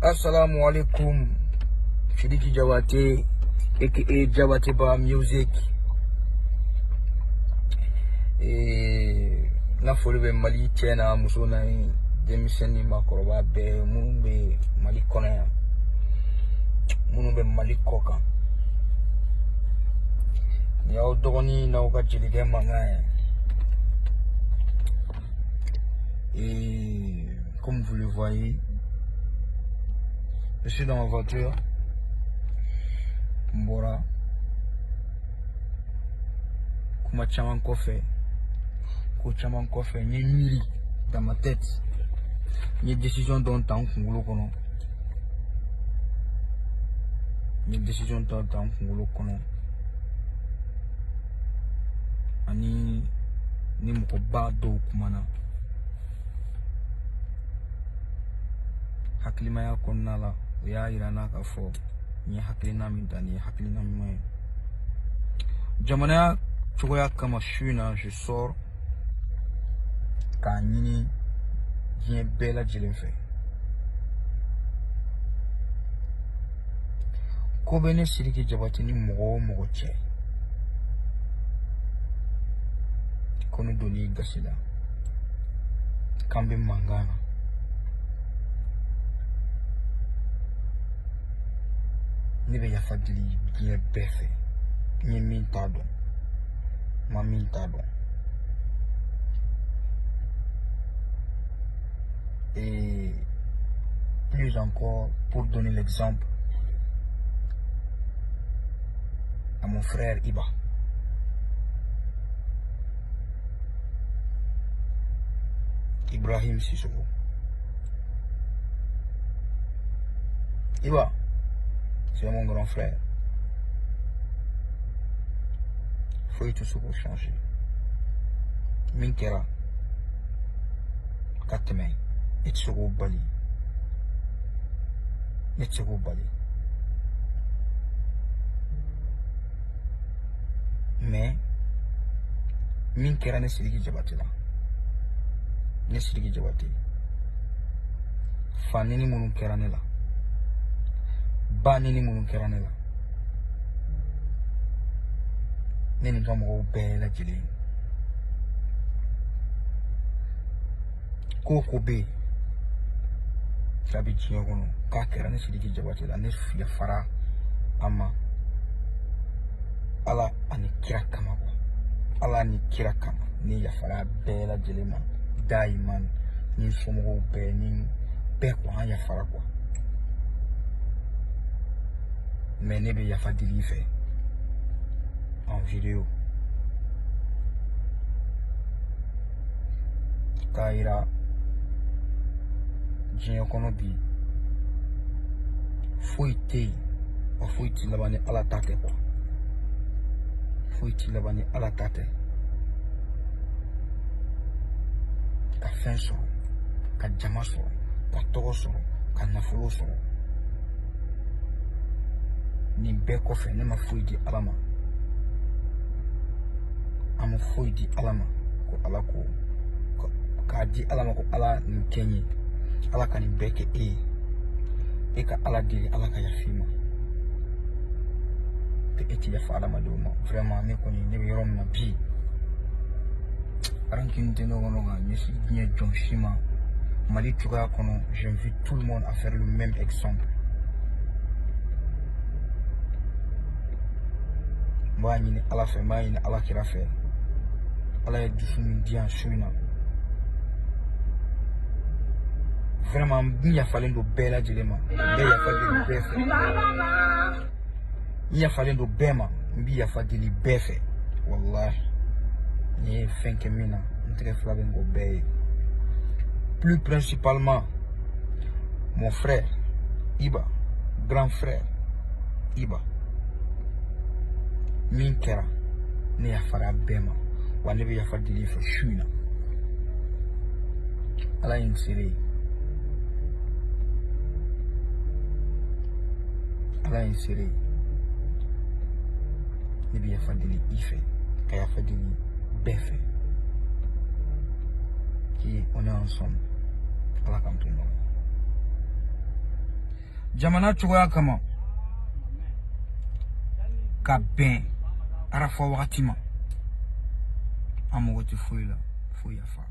Assalamu alaikum. Sidiki Diabaté, aka Diabaté Ba Music. Et n foli bɛ Mali cɛ n'a muso n'a denmisɛnnin ni maakɔrɔba bɛɛ, minnu bɛ Mali kɔnɔ yan, minnu bɛ Mali kɔ kan. Nin y'aw dɔgɔnin n'aw ka jelikɛ mankan ye. Et comme vous le voyez, je suis dans ma voiture. N bɔra kuma caman kɔfɛ, ko caman kɔfɛ, n ye miiri dans ma tête, n ye décision dɔ ta n kunkolo kɔnɔ, n ye décision dɔ ta n kunkolo kɔnɔ ani ni mɔgɔba dɔw kumana hakilimaya kɔnɔna la. O y'a yira n na k'a fɔ n ye hakilina min ta, nin ye hakilina ɲuman ye jamanaya cogoya kama. Su in na, je sors k'a ɲini diɲɛ bɛɛ lajɛlen fɛ. Ko bɛ ne Sidiki Jabate ni mɔgɔ o mɔgɔ cɛ, ko ne donn'i gasi la, k'an bɛ mankan na, ne bɛ yafa deli diɲɛ bɛɛ fɛ. N ye min t'a dɔn, n ma min t'a dɔn. Et plus encore, pour donner l'exemple à mon frère Iba. Ibrahim Sissoko. Iba, c'est mon grand frère. Foyi tɛ se k'o changer. Min kɛra ka tɛmɛ, e tɛ se k'o bali, ne tɛ se k'o bali. Mais min kɛra ne Sidiki Jabate la, ne Sidiki Jabate, fa neni minnu kɛra ne la, ba neni minnu kɛra ne la, ne ni n ka mɔgɔw bɛɛ lajɛlen, ko o ko bɛ yen k'a bɛ diɲɛ kɔnɔ k'a kɛra ne Sidiki Jabate la, ne yafara a ma Ala ani kira kama quoi. Ala ni kira kama, ne yafara bɛɛ lajɛlen ma dayiman, ni n somɔgɔw bɛɛ, ni bɛɛ quoi, an yafara quoi. Mais ne bɛ yafa deli i fɛ en vidéo k'a yira diɲɛ kɔnɔ bi, foyi tɛ yen wa, foyi ti laban ni Ala ta tɛ quoi. Foyi ti laban ni Ala ta tɛ. Ka fɛn sɔrɔ, ka jama sɔrɔ, ka tɔgɔ sɔrɔ, ka nafolo sɔrɔ, nin bɛɛ kɔfɛ, ne ma foyi di Ala ma, an ma foyi di Ala ma, ko Ala ko k'a di Ala ma, ko Ala nin kɛ n ye, Ala ka nin bɛɛ kɛ e ye, e ka Ala deli Ala ka yafa i ma, e ti yafa adamadenw ma. Vraiment, ne kɔni, ne bɛ yɔrɔ min na bi, rancune tɛ ne kɔnɔ ka ɲɛsin diɲɛ jɔn si ma. Mali cogoya kɔnɔ, j'invite tout le monde à faire le même exemple. N b'a ɲini Ala fɛ, n b'a ɲini Ala kira fɛ, Ala ye dusu min di yan su in na, vraiment, n yafalen don bɛɛ lajɛlen ma. N bɛ yafa deli bɛɛ fɛ, n yafalen don bɛɛ ma, n bɛ yafa deli bɛɛ fɛ. Walahi, n ye fɛn kɛ min na, n tɛgɛ fila bɛ n kɔ bɛɛ ye. Plus principalement mon frère Iba, grand frère Iba, min kɛra, ne yafara bɛɛ ma wa, ne bɛ yafa deli fɛ su in na. Ala ye n seere ye, Ala ye n seere ye. Ne bɛ yafa deli i fɛ, ka yafa deli bɛɛ fɛ. Et on est ensemble. Ala k'an to ɲɔgɔn. Jamana cogoya kama, ka bɛn arafa wagati ma, an mago tɛ foyi la fo yafa.